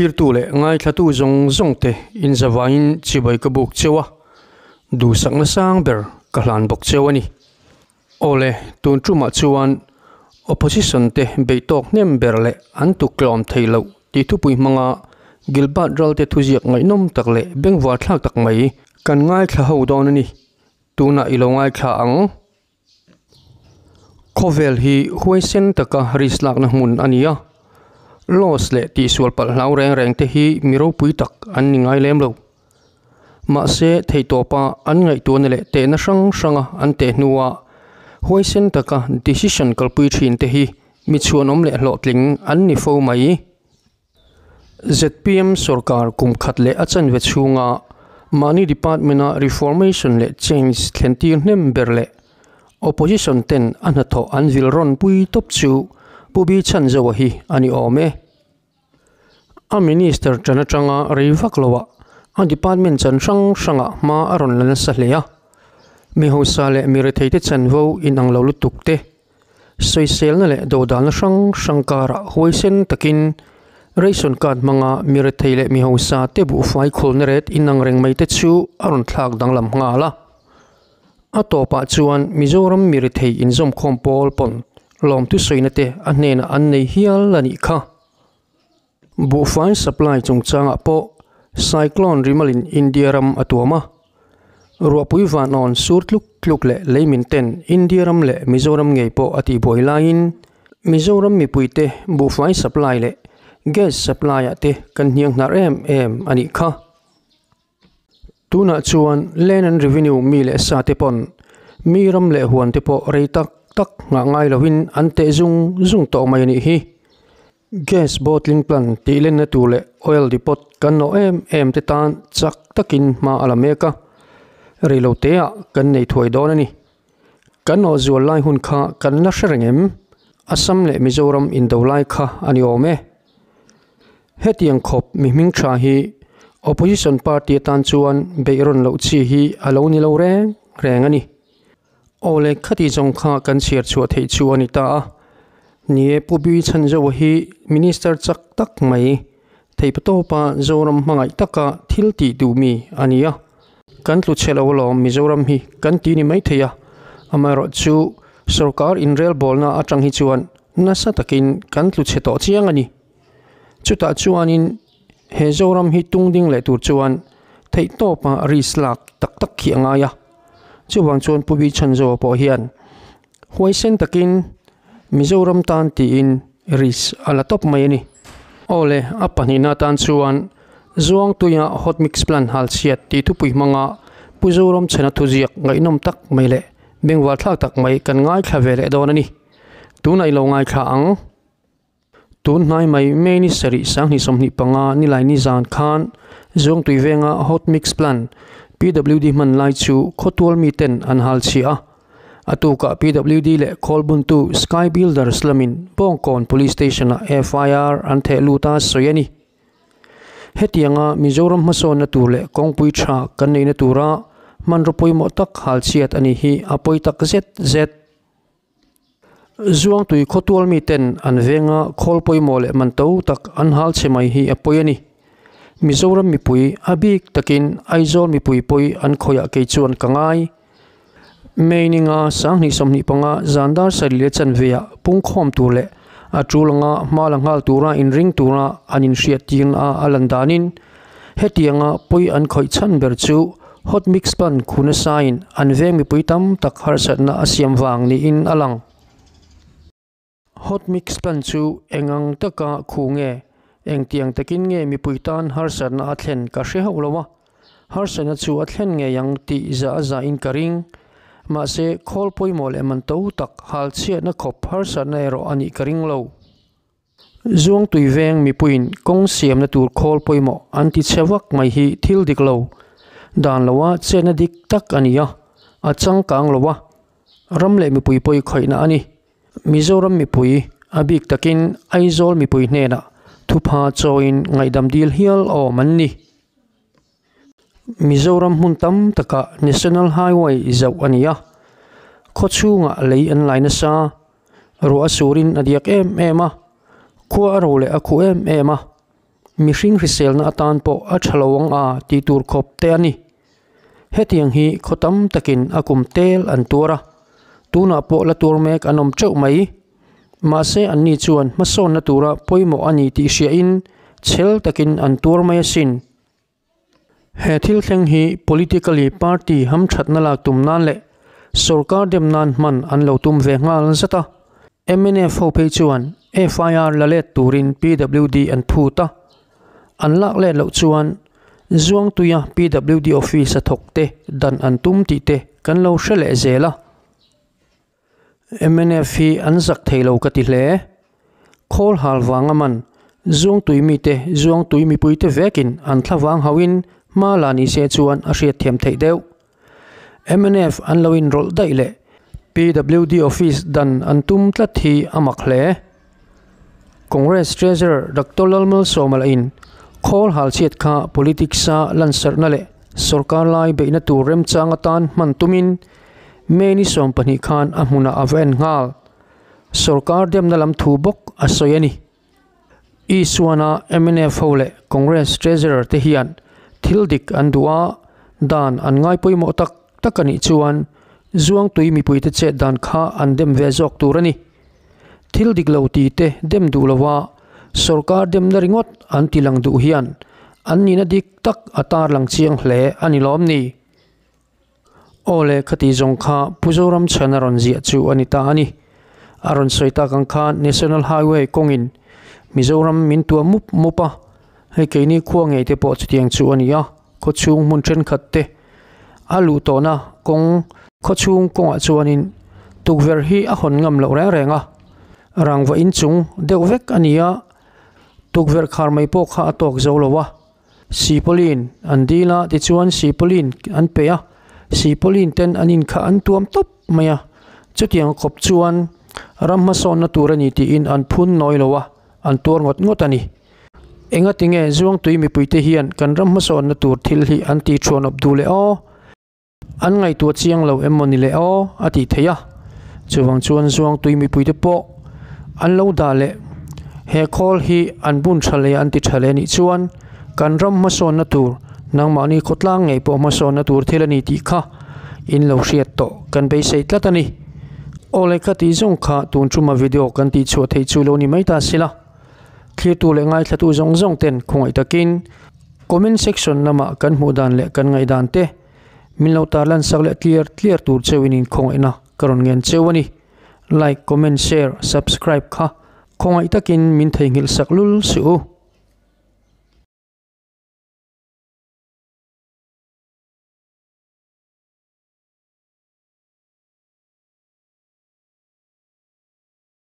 Thlirtu leh ngaithlatu zawng zawng te inzavaiin chibai ka buk cheu a, duhsakna sang ber ka hlan bawk cheu a ni. Awle, tun tumah chuan opposition te beih tawk hnem ber leh an tuktlawm thei loh tih thupui hmanga Gilbert Ralte thuziak ngaihnawm tak leh bengvarthlak tak mai kan ngaithla ho dawn a ni. Tunah i lo ngaithla ang. Khawvel hi huaisen taka risk lakna hmun a ni a, loss leh tihsual palh hlau reng reng te hi mi ropui tak an ni ngai lem lo. Mahse, theihtawpa an ngaihtuahna leh tehna hrang hranga an teh hnua huaisen taka decision kalpui thin te hi mi chhuanawm leh hlawhtling an ni fo mai. Zpm sorkar kum khat leh a chanve chhunga mahni department-a reformation leh change thlentir hnem ber leh opposition ten a hnathawh an vil rawn pui tawp chu Pu Bi Chhanzoa hi a ni awm e. A minister ṭan aṭanga rei vak loah a department chan hrang hrangah hma a rawn la nasa hle a, mi hausa leh mi retheite chanvo inang lo lutuk te, Sawiselna leh dodalna hrang hrang karah huaisen takin ration card hmanga mi rethei leh mi hausa te buhfai khawlna ret inang reng mai te chu a rawn thlak danglam nghal a. A tawpah chuan Mizoram mi rethei inzawmkhawm pawl pawn lawmthu sawina te a hnenah an nei hial a nih kha. Buhfai supply chungchangah pawh Cyclone Rimalin India ram a tuam a, ruahpui vanawn sur tluk tluk leh leimin ten India ram leh Mizoram ngei pawh a tihbuai laiin Mizoram mipuite buhfai supply leh gas supply ah te kan hniang hnar em em a nih kha. Tunah chuan Land and Revenue mi leh sa te pawn mi ram leh huan te pawh rei tak tak nghah ngai lovin an teh zung zung tawh mai a nih hi. Gas bottling plant tih lenna tur leh oil depot kan nawh em em te tan chak takin hma a la mek a, reiloteah kan nei thuai dawn a ni. Kan nawh zual lai hun kha kan la hre reng em? Assam leh Mizoram indo lai kha a ni awm e. Hetiang khawp mi hming tha hi opposition party atan chuan beih rawn loh chi hi a lo ni lo reng reng a ni. Aw le khati zawng kha kan chhiar chhuah theih chu a ni ta a. Ni e Pu Bi Chhanzoa hi minister chak tak mai, theihpatawpa Zoram hmangaih taka thil tih duh mi a ni a. Kan tlu chhe lo alawm Mizoram hi kan ti ni mai thei a, amaherawhchu sorkar inrelbawlna atang hi chuan nasa takin kan tlu chhe tawh chiang a ni. Chutah chuanin he Zoram hi tung ding leh tur chuan theihtawpa risk lak tak tak khi a ngai a. Chuvang chuan Pu Bi Chhanzoa pawh hian huaisen takin Mizoram tan tiin risk a la tawp mai a ni. Aw le, a pahnihna atan chuan Zuangtuia Hot Mix Plant hal chhiat tih thupui hmanga Pu Zoram chhena thuziak ngaihnawm tak mai leh bengvarthlak tak mai kan ngaithla ve leh dawn a ni. Tunah i lo ngaithla ang. Tun hnai mai May ni sarih sanghnih 25 nilai ni zan khan Zuangtui venga Hot Mix Plant PWD hman lai chu khawtual miten an hal chhiah a. A tukah PWD leh khawlbuntu Sky Builders lamin Bawngkawn Police Station-ah FIR an theh lut a sawi a ni. Hetianga Mizoram hmasawnna tur leh kawngpui tha kan neihna tura hmanraw pawimawh tak hal chhiat a ni hi a pawi tak zet zet. Zuangtui khawtual miten an venga khawl pawimawh leh man to tak an hal chhe mai hi a pawi a ni. Mizoram mipui a bik takin Aizawl mipui pawi an khawiah kei chuan ka ngai. May ninga 2025 zan dar sarih leh chanveah pungkhawm tur leh a tul anga hma la nghal tura inring tura an inhriat tirna a a lan danin hetianga pawi an khawih chhan ber chu Hot mix pan khu nasain an veng mipui tam tak harsatna a siam vang niin a lang. Hot mix pan chu eng ang taka khu nge, engtiang takin nge mipui tan harsatna a thlen ka hre hauh lo a, harsatna chu a thlen ngei ang tih zah a zahin ka ring. Mahse, khawl pawimawh leh man to tak hal chhiatna khawp harsatna erawh a nih ka ring lo. Zuangtui veng mipuiin kawng siamna tur khawl pawimawh an ti chhe vak mai hi thil dik lo dan loa chetna dik tak a ni a, a changkang lo a, ram leh mipui pawi khawihna a ni. Mizoram mipui, a bik takin Aizawl mipui hnenah thupha chawiin ngaihdam dil hial awm an ni. Mizoram hmun tam takah National Highway zauh a ni a, khawchhungah lei an lai nasa, ruah a surin a diak em em a, khua a ro leh a khuh em em a. Mihring hriselna atan pawh a tha lo ang a tih tur khawp te a ni. Hetiang hi khaw tam takin a kum tel an tuar a, tunah pawh la tuar mek an awm teuh mai. Mahse anni chuan hmasawnna tura pawimawh a ni tih hriain chhel takin an tuar mai asin. He thil thleng hi politically party hamthatna lak tum nan leh sorkar dem nan hman an lo tum ve nghal zat a. Mnf ho phei chuan FIR la let turin PWD an phut a. An lak let loh chuan Zuangtuia PWD office a thawk te dan an tum tih te kan lo hre leh zel a. Mnf hi an zak thei lo ka ti hle. Khawl hal vanga man Zuangtui mite Zuangtui mipuite vekin an thla vang hauhin hma la ni se chuan a hriatthiam theih deuh. Mnf an lo inrawlh daih leh PWD office dan an tum tlat hi a mak hle. Congress Treasurer Doctor Lalmalsawma lahin khawl hal chhiat kha politics-a lansarhna leh sorkar lai beihna tur remchang atan hman tumin May ni 20 khan a hmunah a va en nghal. Sorkar demna lam thu bawk a sawi a ni. Isuana mnf ho leh Congress Treasurer te hian thil dik an duh a, dan an ngai pawimawh tak tak a nih chuan Zuangtui mipuite chet dan kha an dem ve zawk tur a ni. Thil dik lo ti te dem duh lova sorkar demna ringawt an ti lang duh hian an nihna dik tak a tarlang chiang hle a ni lawm ni? Aw le khati zawng kha Pu Zoramchhan a rawn ziah chu a ni ta a ni. A rawn sawi tak ang khan National Highway kawngin Mizoram min tuah mup mup a, hei keini khua ngei te pawh chutiang chu a ni a, khawchhung hmun thenkhat te a luh tawhna kawng khawchhung kawngah chuanin tukverh hi a hawn ngam loh reng reng a, rangva inchung deuh vek a ni a, tukverh khar mai pawh kha a tawk zo lo a. Sipawlin an dil a, tichuan Sipawlin an pe a, Sipawlin ten an inkha an tuam tawp mai a, chutiang khawp chuan ram hmasawnna tur a ni tiin an phun nawi lo a, an tuar ngawt ngawt a ni. Engatinge Zuangtui mipuite hian kan ram hmasawnna tur thil hi an ti thuanawp duh leh aw? An ngaihtuah chiang lo em mawni le aw a tih theih a, chuvang chuan Zuangtui mipuite pawh an lo dah leh he khawl hi an bun tha leh an ti tha leh anih chuan kan ram hmasawnna tur nangmahni khawtlang ngei pawh hmasawnna tur thil a ni tih kha in lo hriat tawh kan beisei tlat a ni. Aw le ka tih zawng kha tun tuma video kan tih chhuah theih chu lo ni mai ta sila. Thlirtu leh ngaithlatu zawng zawng ten khawngaih takin comment section lamah kan hmuh dan leh kan ngaihdan te Min lo tarlan sak leh tliar tliar tur cheu in inkhawngaihna ka rawn ngen cheu a ni. Like, comment, share, subscribe kha khawngaih takin min theihnghilh sak lul suh u.